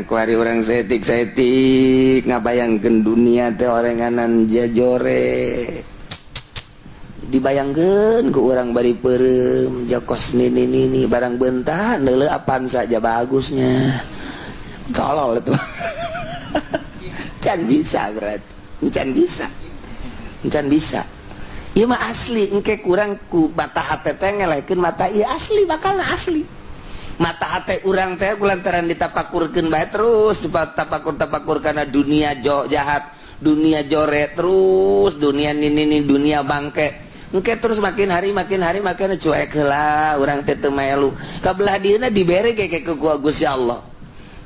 Kuari urang saeutik-saeutik ngabayangkeun dunia teh orenganan jajore, dibayangkeun ku urang bari peureum jokos nini nini barang bentah neuleu apaan saja bagusnya. Tolol itu, can bisa, berarti can bisa, can bisa. Ieu mah asli. Engke kurang ku mata hate teh ngelekeun mata ieu asli, bakal asli mata hate urang teh kulantaran ditapakurkeun bae terus tapakur-tapakur karena dunia jo jahat, dunia jore terus, dunia nini nini, dunia bangke. Engke terus makin hari makin hari makin cuek heula urang teh, teu melu kabelah dieuna. Dibere ke ku Gusti Allah,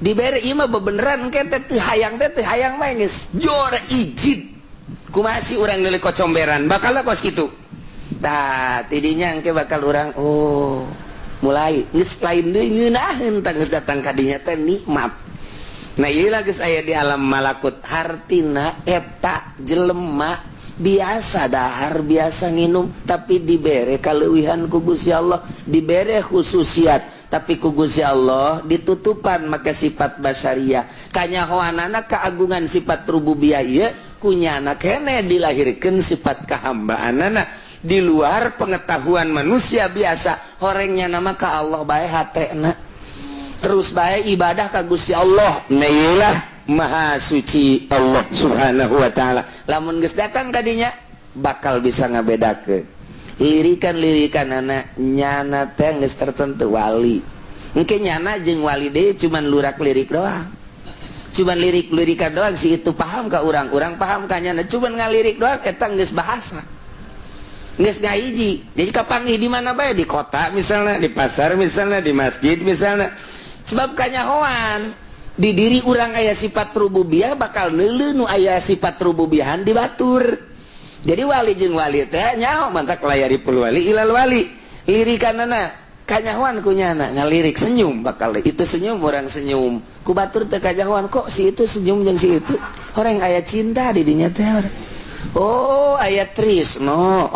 dibere ieu mah bebeneran. Engke teh teu hayang teh, teu hayang mah geus jore ijid. Kumaha sih urang neuleuh kocomberan, bakal kos kitu. Tah, tidinya engke bakal urang, oh, mulai geus lain deui ngeunaheun tah, geus datang ka dinya teh nikmat. Nah, ieu geus aya di alam malakut, hartina eta jelema biasa dahar, biasa nginum, tapi dibere kaleuwihan ku Gusti Allah, dibere khususiat, tapi ku Gusti Allah ditutupan make sifat basyariah. Kanyahoanana keagungan sifat rububiyah ieu, kunyana kene dilahirkeun sifat kehambaanana di luar pengetahuan manusia biasa. Horengnya nama ka Allah bae hatena, terus bae ibadah ka Gusti Allah. Nah, maha suci Allah Subhanahu wa ta'ala. Lamun geus datang kadinya bakal bisa ngabedakeun lirikan-lirikan anak nyana teh geus tertentu wali. Engke nyana jeung wali deui cuman lurak lirik doang, cuman lirik-lirikan doang. Si itu paham ka urang, urang paham ka nyana, cuman ngalirik doang. Eta geus bahasa geus ngahiji. Jadi kapanggih di mana bae, di kota misalnya, di pasar misalnya, di masjid misalnya, sebab kanyahoan di diri urang aya sifat rububiyah, bakal neuleuh nu aya sifat rububiahan di batur. Jadi wali jeung wali teh nyaho, mantak la ya'riful wali illal wali. Lirikanana kanyahoan kunyana, ngalirik senyum, bakal itu senyum, orang senyum ku batur teh kanyahoan, kok si itu senyum jeung si itu, orang aya cinta di dinya teh. Oh, aya trisno.